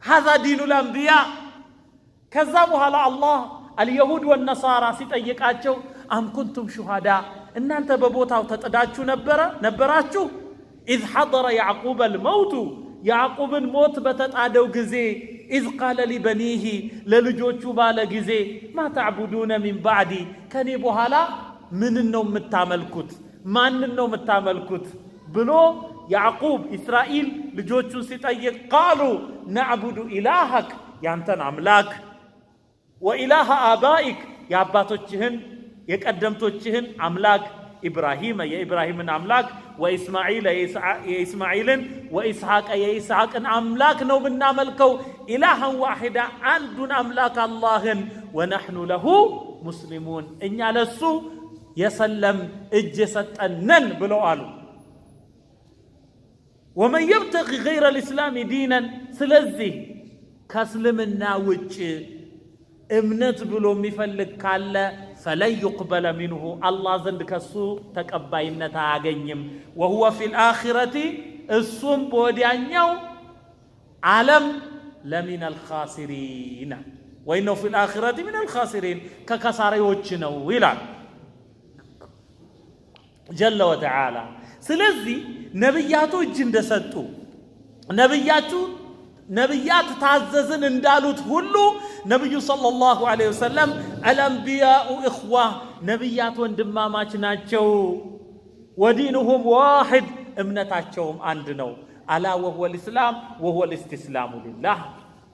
هذا دين الأنبياء። ከዛ በኋላ አላህ اليهود والنصارى ሲጠይቃቸው أم كنتم شهداء፣ እናንተ በቦታው ተጥዳችሁ ነበራችሁ? إذ حضر يعقوب الموت፣ ያዕቁብን ሞት በተጣደው ጊዜ፣ إذ قال لبنيه፣ ለልጆቹ ባለ ጊዜ፣ ما تعبدون من بعدي፣ ከኔ በኋላ ምንን ነው የምታመልኩት? ማንን ነው የምታመልኩት ብሎ ያዕቁብ እስራኤል ልጆቹን ሲጠይቅ قالوا نعبد إلهك፣ ያንተን አምላክ፣ وإله آبائك፣ የአባቶችህን የቀደምቶችህን አምላክ፣ إبراهيم፣ የኢብራሂምን አምላክ፣ وإسماعيل፣ የኢስማዒልን፣ وإسحاق፣ የኢስሐቅን አምላክ ነው የምናመልከው። إلها واحدا፣ አንዱን አምላክ አላህን፣ ونحن له مسلمون፣ እኛ ለሱ የሰለም እጅ የሰጠነን ብለው አሉ። ومن يبتغ غير الإسلام دينا፣ ስለዚህ ከእስልምና ውጭ እምነት ብሎ የሚፈልግ ካለ فلن يقبل منه፣ አላህ ዘንድ ከሱ ተቀባይነት አያገኝም። وهو في الآخرة፣ እሱም በወዲያኛው ዓለም لمن الخاسرين፣ وإنه في الآخرة من الخاسرين፣ ከከሳሪዎች ነው ይላል جل وتعالى። ስለዚህ ነቢያቱ እጅ እንደሰጡ፣ ነቢያቱ ነቢያት ታዘዝን እንዳሉት ሁሉ ነቢዩ صلى الله عليه وسلم الأنبياء إخوة፣ ነቢያት ወንድማማች ናቸው። ودينهم واحد፣ እምነታቸውም አንድ ነው። ألا وهو الإسلام وهو الاستسلام لله።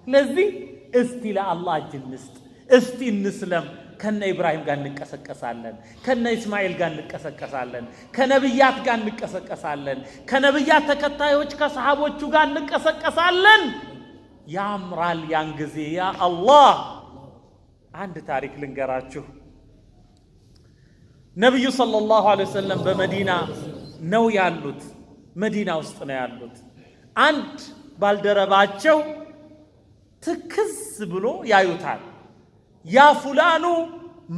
ስለዚህ እስቲ ለአላህ እጅ እንስጥ፣ እስቲ እንስለም። ከነ ኢብራሂም ጋር እንቀሰቀሳለን፣ ከነ እስማኤል ጋር እንቀሰቀሳለን፣ ከነቢያት ጋር እንቀሰቀሳለን፣ ከነቢያት ተከታዮች ከሰሃቦቹ ጋር እንቀሰቀሳለን። ያምራል ያን ጊዜ ያ አላህ። አንድ ታሪክ ልንገራችሁ። ነቢዩ صلى الله عليه وسلم በመዲና ነው ያሉት፣ መዲና ውስጥ ነው ያሉት። አንድ ባልደረባቸው ትክዝ ብሎ ያዩታል። يا فلان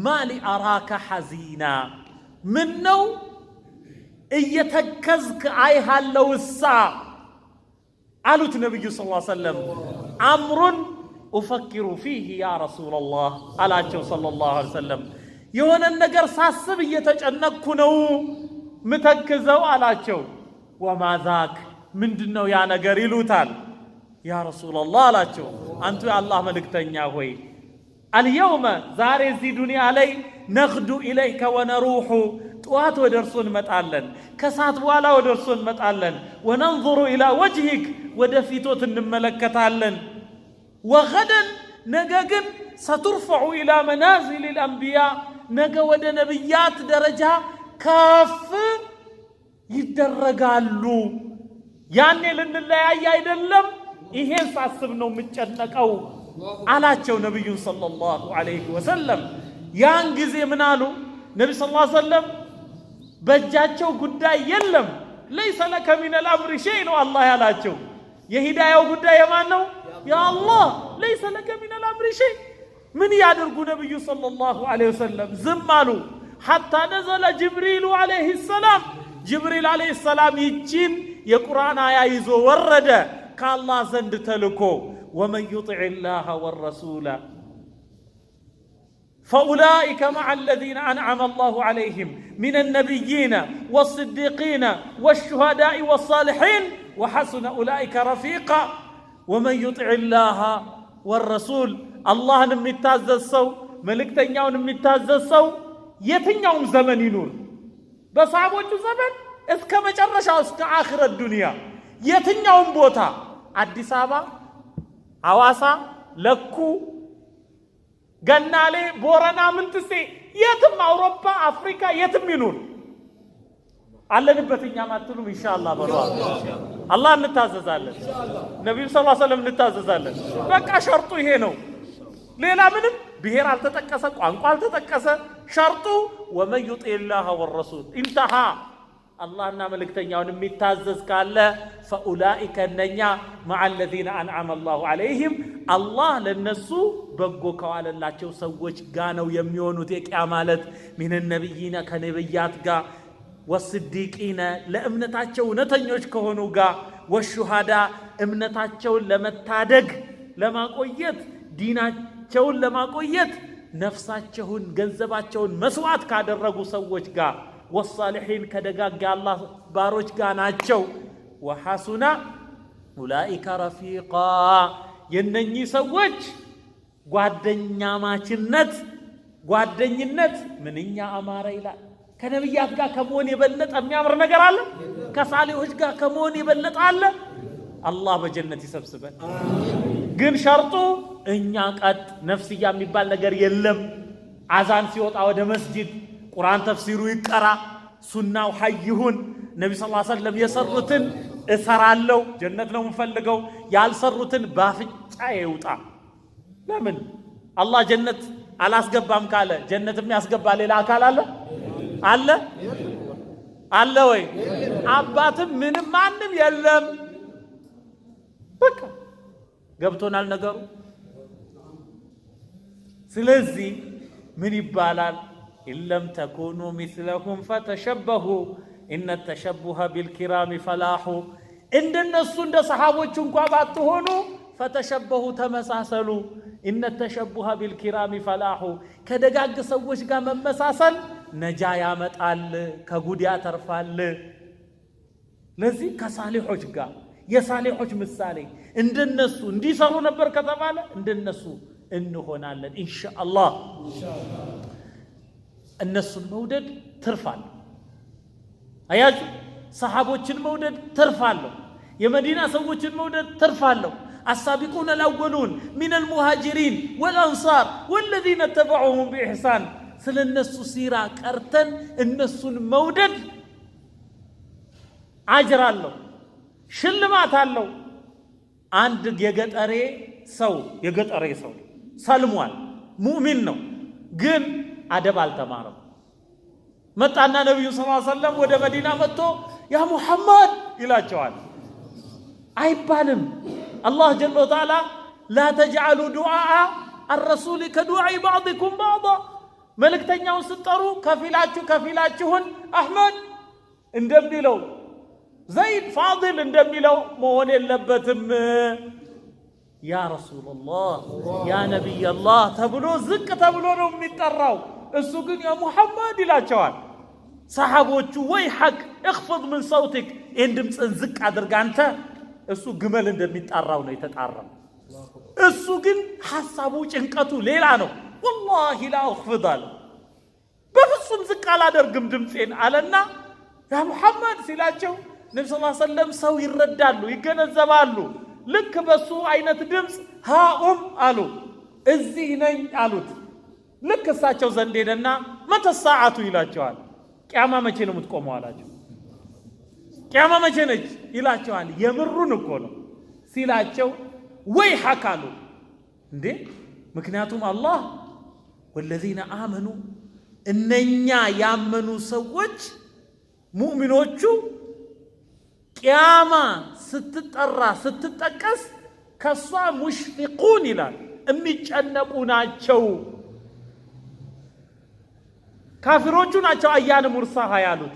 ما لي أراك حزينا፣ ምን ነው እየተከዝክ አይሃለው እሳ አሉት ነቢዩ ስ ሰለም። أمر أفكر فيه يا رسول الله አላቸው صلى الله عليه وسلم። የሆነን ነገር ሳስብ እየተጨነቅኩ ነው ምተክዘው አላቸው። وما ذاك፣ ምንድን ነው ያ ነገር ይሉታል። يا رسول الله አላቸው፣ አንቱ የአላህ መልእክተኛ ሆይ፣ اليوم፣ ዛሬ እዚህ ዱንያ ላይ፣ نغدو إليك ونروح፣ ጠዋት ወደ እርሶ እንመጣለን፣ ከሰዓት በኋላ ወደ እርሶ እንመጣለን። وننظر إلى وجهك፣ ወደ ፊቶት እንመለከታለን። وغدا፣ ነገ ግን سترفع إلى منازل الأنبياء፣ ነገ ወደ ነቢያት ደረጃ ከፍ ይደረጋሉ። ያኔ ልንለያይ አይደለም፣ ይሄን ሳስብ ነው የምጨነቀው አላቸው ነቢዩን صلى الله عليه وسلم። ያን ጊዜ ምን አሉ? ነቢ ስ ሰለም በእጃቸው ጉዳይ የለም። ليس لك من الأمر شيء ነው አላህ ያላቸው። የሂዳያው ጉዳይ የማን ነው? የአላህ። ليس لك من الأمر شيء። ምን ያድርጉ ነቢዩ صلى الله عليه وسلم? ዝም አሉ። حتى نزل جبريل عليه السلام፣ ጅብሪል عليه السلام ይቺን የቁርአን አያ ይዞ ወረደ ከአላህ ዘንድ ተልኮ፣ ومن يطع الله والرسول فأولئك مع الذين أنعم الله عليهم من النبيين والصديقين والشهداء والصالحين وحسن أولئك رفيقا። ومن يطع الله والرسول፣ አላህን የሚታዘዝ ሰው፣ መልእክተኛውን የሚታዘዝ ሰው የትኛውም ዘመን ይኑር፣ በሰሃቦቹ ዘመን እስከ መጨረሻው እስከ አኽረት ዱንያ የትኛውም ቦታ አዲስ አበባ፣ ሐዋሳ፣ ለኩ፣ ገናሌ፣ ቦረና፣ ምንትሴ፣ የትም አውሮፓ፣ አፍሪካ የትም ይኑር አለንበት። እኛም አትሉም? ኢንሻአላህ በሏ። አላህ እንታዘዛለን፣ ነቢዩ ስ ሰለም እንታዘዛለን። በቃ ሸርጡ ይሄ ነው። ሌላ ምንም ብሔር አልተጠቀሰ፣ ቋንቋ አልተጠቀሰ። ሸርጡ ومن يطع الله والرسول انتهى። አላህና መልእክተኛውን የሚታዘዝ ካለ فأولئك፣ እነኛ مع الذين أنعم الله عليهم፣ አላህ ለነሱ በጎ ከዋለላቸው ሰዎች ጋ ነው የሚሆኑት። የቅያ ማለት من النبيين፣ ከነቢያት ጋር፣ والصديقين፣ ለእምነታቸው እውነተኞች ከሆኑ ጋር፣ والشهداء፣ እምነታቸውን ለመታደግ ለማቆየት፣ ዲናቸውን ለማቆየት ነፍሳቸውን ገንዘባቸውን መስዋዕት ካደረጉ ሰዎች ጋር፣ والصالحين ከደጋግ የአላህ ባሮች ጋር ናቸው። وحسن أولئك رفيقا የነኚህ ሰዎች ጓደኛማችነት ጓደኝነት ምንኛ አማረ ይላል። ከነቢያት ጋር ከመሆን የበለጠ የሚያምር ነገር አለ? ከሳሊሆች ጋር ከመሆን የበለጠ አለ? አላህ በጀነት ይሰብስበን። ግን ሸርጡ እኛ ቀጥ ነፍስያ የሚባል ነገር የለም። አዛን ሲወጣ ወደ መስጂድ፣ ቁርአን ተፍሲሩ ይቀራ፣ ሱናው ሐይ ይሁን። ነቢ ስ ሰለም የሰሩትን እሰራለሁ፣ ጀነት ነው የምፈልገው። ያልሰሩትን ባፍንጫ ይውጣ። ለምን አላህ ጀነት አላስገባም ካለ ጀነት የሚያስገባ ሌላ አካል አለ? አለ አለ ወይ? አባትም ምንም ማንም የለም። በቃ ገብቶናል ነገሩ። ስለዚህ ምን ይባላል? إن لم تكونوا مثلهم فتشبهوا إن التشبه بالكرام فلاح። እንደነሱ እንደ ሰሓቦቹ እንኳ ባትሆኑ فتشبهوا ተመሳሰሉ። إن التشبه بالكرام فلاح ከደጋግ ሰዎች ጋር መመሳሰል ነጃ ያመጣል፣ ከጉድ ያተርፋል። ለዚህ ከሳሊሖች ጋር የሳሊሖች ምሳሌ እንደነሱ እንዲሰሩ ነበር ከተባለ እንደነሱ እንሆናለን ኢንሻአላህ። እነሱን መውደድ ትርፍ አለው። አያችሁ፣ ሰሓቦችን መውደድ ትርፍ አለው። የመዲና ሰዎችን መውደድ ትርፍ አለው። السابقون الأولون من المهاجرين والأنصار والذين اتبعوهم بإحسان ስለ እነሱ ሲራ ቀርተን እነሱን መውደድ አጅር አለው፣ ሽልማት አለው። አንድ የገጠሬ ሰው ሰልሟል፣ ሙእሚን ነው፣ ግን አደብ አልተማረም። መጣና ነቢዩ ስ ሰለም ወደ መዲና መጥቶ يا ሙሐመድ ይላቸዋል። አይባልም። አላህ جل وتعالى لا تجعلوا دعاء الرسول كدعاء بعضكم بعضا መልእክተኛውን ስትጠሩ ከፊላችሁ ከፊላችሁን አሕመድ እንደሚለው፣ ዘይድ፣ ፋድል እንደሚለው መሆን የለበትም። يا رسول الله፣ يا نبي الله ተብሎ ዝቅ ተብሎ ነው የሚጠራው። እሱ ግን يا ሙሐመድ ይላቸዋል። ሰሓቦቹ ويحك اخفض من صوتك፣ ይህን ድምፅን ዝቅ አድርግ አንተ። እሱ ግመል እንደሚጣራው ነው የተጣራው። እሱ ግን ሐሳቡ ጭንቀቱ ሌላ ነው። والله لا أخفض አለ። በፍጹም ዝቅ አላደርግም ድምፄን አለና يا ሙሐመድ ሲላቸው ነቢ ስ ሰለም ሰው ይረዳሉ፣ ይገነዘባሉ። ልክ በሱ አይነት ድምፅ هؤم አሉ፣ እዚህ ነኝ አሉት። ልክ እሳቸው ዘንድ ሄደና متى الساعة ይላቸዋል። ቅያማ መቼ ነው የምትቆመው አላቸው። ቅያማ መቼ ነች ይላቸዋል። የምሩን እኮ ነው ሲላቸው ويحك አሉ። እንዴ፣ ምክንያቱም አላህ والذين آمنوا እነኛ ያመኑ ሰዎች ሙእሚኖቹ ቅያማ ስትጠራ ስትጠቀስ ከሷ مشفقون ይላል፣ የሚጨነቁ ናቸው። ካፊሮቹ ናቸው أيان مرساها ያሉት።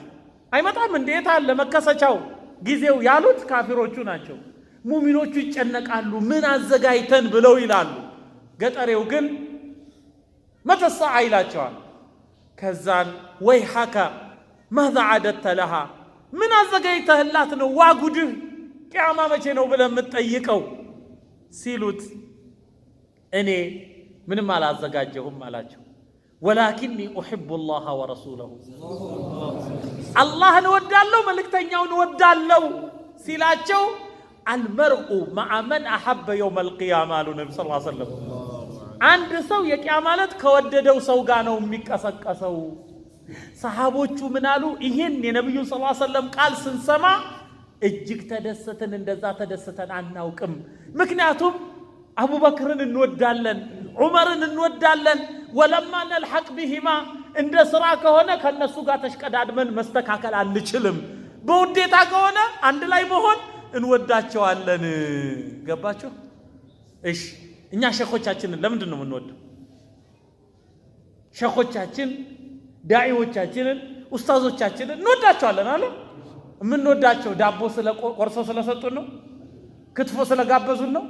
አይመጣም እንዴት አለ መከሰቻው ጊዜው ያሉት ካፊሮቹ ናቸው። ሙሚኖቹ ይጨነቃሉ፣ ምን አዘጋጅተን ብለው ይላሉ። ገጠሬው ግን متى الساعة ይላቸዋል። ከዛን ويحك ماذا أعددت لها ምን አዘጋጅተህላት ነው ዋጉድህ ቅያማ መቼ ነው ብለህ የምትጠይቀው ሲሉት እኔ ምንም አላዘጋጀሁም አላቸው። ولكني أحب الله ورسوله አላህን እወዳለሁ መልእክተኛውን እወዳለሁ ሲላቸው المرء مع من أحب يوم القيامة አሉ ነቢ ስ ሰለም። አንድ ሰው የቅያማ ዕለት ከወደደው ሰው ጋር ነው የሚቀሰቀሰው። ሰሃቦቹ ምን አሉ? ይህን የነቢዩን ስ ሰለም ቃል ስንሰማ እጅግ ተደሰትን። እንደዛ ተደስተን አናውቅም። ምክንያቱም አቡበክርን እንወዳለን፣ ዑመርን እንወዳለን። ولما نلحق بهما እንደ ስራ ከሆነ ከነሱ ጋር ተሽቀዳድመን መስተካከል አንችልም። በውዴታ ከሆነ አንድ ላይ መሆን እንወዳቸዋለን። ገባችሁ? እሺ፣ እኛ ሸኾቻችንን ለምንድን ነው የምንወደው? ሸኾቻችን፣ ዳዒዎቻችንን፣ ኡስታዞቻችንን እንወዳቸዋለን አለ። የምንወዳቸው ዳቦ ቆርሰው ስለሰጡን ነው? ክትፎ ስለጋበዙን ነው?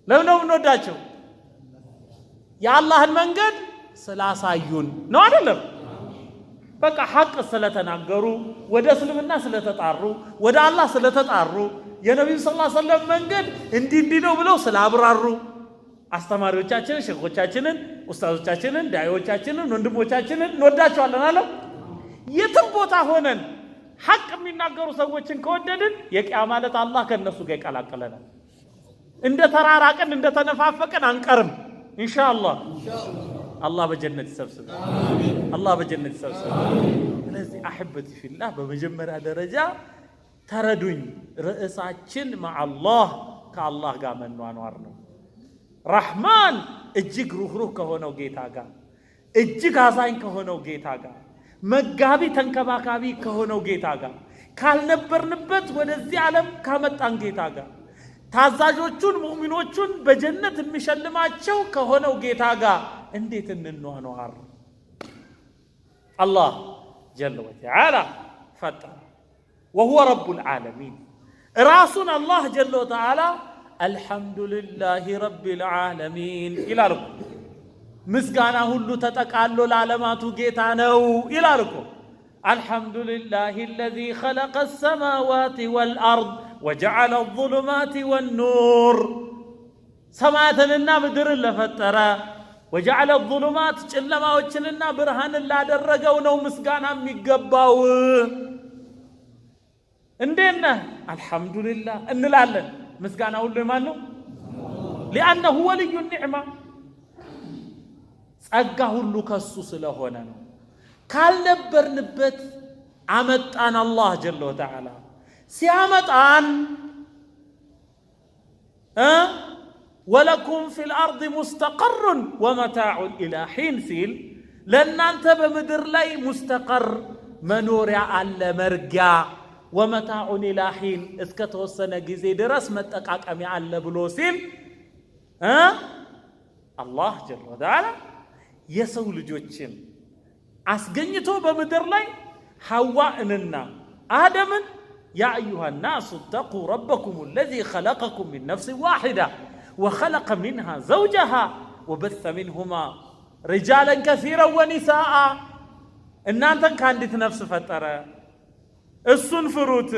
ለምን ነው የምንወዳቸው? የአላህን መንገድ ስላሳዩን ነው አይደለም? በቃ ሐቅ ስለተናገሩ፣ ወደ እስልምና ስለተጣሩ፣ ወደ አላህ ስለተጣሩ፣ የነቢዩ ስ ሰለም መንገድ እንዲህ እንዲህ ነው ብለው ስላብራሩ አስተማሪዎቻችንን፣ ሼኾቻችንን፣ ኡስታዞቻችንን፣ ዳዒዎቻችንን፣ ወንድሞቻችንን እንወዳቸዋለን አለ። የትም ቦታ ሆነን ሐቅ የሚናገሩ ሰዎችን ከወደድን የቂያማ ዕለት አላህ ከእነሱ ጋር ይቀላቅለናል። እንደ ተራራቅን እንደ ተነፋፈቅን አንቀርም። ኢንሻአላህ አላህ በጀነት ይሰብስበን። አላህ በጀነት ይሰብስበን። ስለዚህ أحبتي في الله በመጀመሪያ ደረጃ ተረዱኝ፣ ርዕሳችን مع الله ከአላህ ጋር መኗኗር ነው። ረሕማን እጅግ ሩህሩህ ከሆነው ጌታ ጋር፣ እጅግ አዛኝ ከሆነው ጌታ ጋር፣ መጋቢ ተንከባካቢ ከሆነው ጌታ ጋር፣ ካልነበርንበት ወደዚህ ዓለም ካመጣን ጌታ ጋር፣ ታዛዦቹን ሙእሚኖቹን በጀነት የሚሸልማቸው ከሆነው ጌታ ጋር እንዴት እንኗኗር? አላህ جل وتعالى ፈጠረ። وهو رب العالمين ራሱን አላህ جل وتعالى الحمد لله رب العالمين ይላል እኮ። ምስጋና ሁሉ ተጠቃሎ ለዓለማቱ ጌታ ነው ይላል እኮ። الحمد لله الذي خلق السماوات والأرض وجعل الظلمات والنور ሰማያትንና ምድርን ለፈጠረ وجعل الظلمات ጨለማዎችንና ብርሃንን ላደረገው ነው ምስጋና የሚገባው። እንዴት ነህ? አልሐምዱሊላህ እንላለን። ምስጋና ሁሉ የማን ነው? لأنه ولي النعمة ጸጋ ሁሉ ከሱ ስለሆነ ነው። ካልነበርንበት አመጣን። አላህ جل وتعالى ሲያመጣን ولكم في الأرض مستقر ومتاع إلى حين ሲል ለእናንተ በምድር ላይ مستقر መኖሪያ አለ መርጊያ፣ ومتاع إلى حين እስከ ተወሰነ ጊዜ ድረስ መጠቃቀሚያ አለ ብሎ ሲል አላህ جل وتعالى የሰው ልጆችን አስገኝቶ በምድር ላይ ሐዋእንና አደምን يا أيها الناس اتقوا ربكم الذي خلقكم من نفس واحدة وخلق منها زوجها وبث منهما رجالا كثيرا ونساء እናንተን ከአንዲት ነፍስ ፈጠረ፣ እሱን ፍሩት።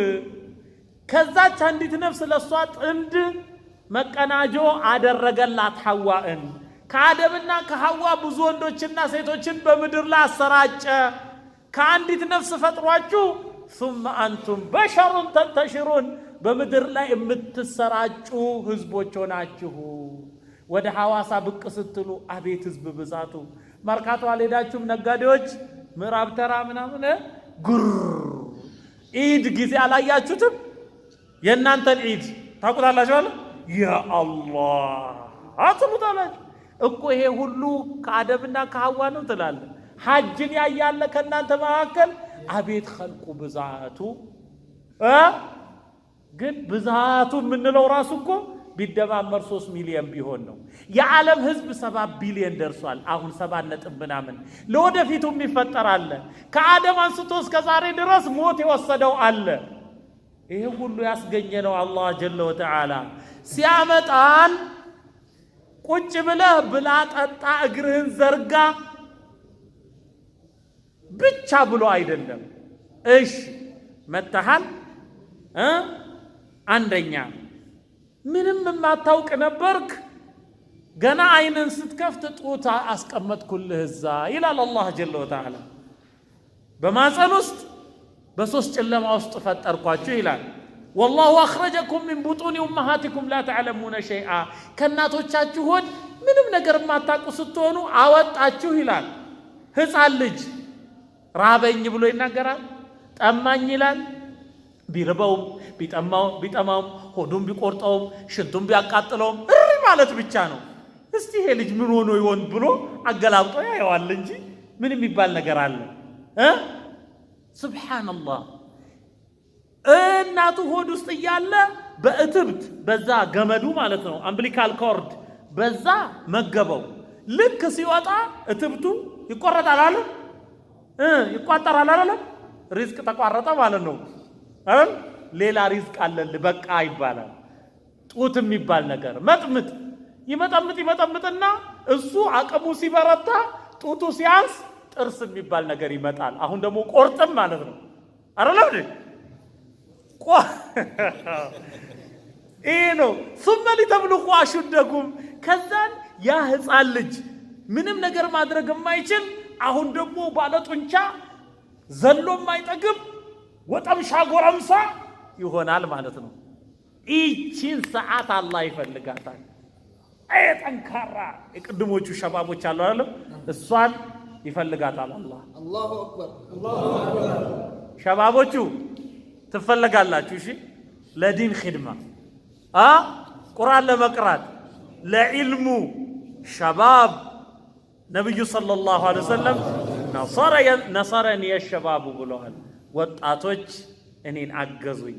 ከዛች አንዲት ነፍስ ለእሷ ጥንድ መቀናጆ አደረገላት ሐዋእን። ከአደምና ከሐዋ ብዙ ወንዶችና ሴቶችን በምድር ላይ አሰራጨ። ከአንዲት ነፍስ ፈጥሯችሁ ثم أنتم بشر تنتشرون በምድር ላይ የምትሰራጩ ህዝቦች ሆናችሁ። ወደ ሐዋሳ ብቅ ስትሉ አቤት ህዝብ ብዛቱ! መርካቶ አልሄዳችሁም? ነጋዴዎች ምዕራብ ተራ ምናምን ጉር ኢድ ጊዜ አላያችሁትም? የእናንተን ኢድ ታውቁታላችሁ አለ يا الله ትሉታላችሁ እኮ። ይሄ ሁሉ ከአደምና ከሐዋ ነው ትላለህ። ሐጅን ያያለ ከእናንተ መካከል አቤት ኸልቁ ብዛቱ። ግን ብዛቱ የምንለው ራሱ እኮ ቢደማመር 3 ሚሊዮን ቢሆን ነው። የዓለም ህዝብ 7 ቢሊዮን ደርሷል። አሁን 7 ነጥብ ምናምን ለወደፊቱ የሚፈጠር አለ። ከአደም አንስቶ እስከ ዛሬ ድረስ ሞት የወሰደው አለ። ይህ ሁሉ ያስገኘ ነው አላህ جل وتعالى። ሲያመጣን ቁጭ ብለህ ብላ፣ ጠጣ፣ እግርህን ዘርጋ ብቻ ብሎ አይደለም። እሺ መተሃል እ አንደኛ ምንም የማታውቅ ነበርክ። ገና አይንን ስትከፍት ጡት አስቀመጥኩልህ እዛ ይላል አላህ جل وتعالى። በማፀን ውስጥ በሶስት ጨለማ ውስጥ ፈጠርኳችሁ ይላል። والله أخرجكم من بطون أمهاتكم لا تعلمون شيئا ከእናቶቻችሁ ሆድ ምንም ነገር የማታውቁ ስትሆኑ አወጣችሁ ይላል። ሕፃን ልጅ ራበኝ ብሎ ይናገራል፣ ጠማኝ ይላል። ቢርበውም ቢጠማውም ሆዱም ቢቆርጠውም ሽንቱም ቢያቃጥለውም እሪ ማለት ብቻ ነው። እስቲ ይሄ ልጅ ምን ሆኖ ይሆን ብሎ አገላብጦ ያየዋል እንጂ ምን የሚባል ነገር አለ እ? سبحان الله። እናቱ ሆድ ውስጥ እያለ በእትብት በዛ ገመዱ ማለት ነው፣ umbilical cord በዛ መገበው። ልክ ሲወጣ እትብቱ ይቆረጣል አለ ይቋጠራል አለ ሪዝቅ ተቋረጠ ማለት ነው አይደል? ሌላ ሪዝቅ አለል በቃ ይባላል። ጡት የሚባል ነገር መጥምጥ ይመጠምጥ ይመጠምጥና እሱ አቅሙ ሲበረታ ጡቱ ሲያንስ ጥርስ የሚባል ነገር ይመጣል። አሁን ደግሞ ቆርጥም ማለት ነው አይደለም እንዴ? ይሄ ነው። ثم لتبلغوا أشدكم። ከዛን ያ ህፃን ልጅ ምንም ነገር ማድረግ የማይችል፣ አሁን ደግሞ ባለ ጡንቻ፣ ዘሎ የማይጠግብ ወጠምሻ ጎረምሳ ይሆናል ማለት ነው። ይቺን ሰዓት አላህ ይፈልጋታል። አይ ጠንካራ የቅድሞቹ ሸባቦች አሉ አይደለም? እሷን ይፈልጋታል አላህ። الله أكبر። ሸባቦቹ ትፈለጋላችሁ። እሺ፣ ለዲን ኺድማ፣ ቁርአን ለመቅራት፣ ለዒልሙ ሸባብ። ነቢዩ صلى الله عليه وسلم نصرني الشباب ብለዋል። ወጣቶች እኔን አገዙኝ።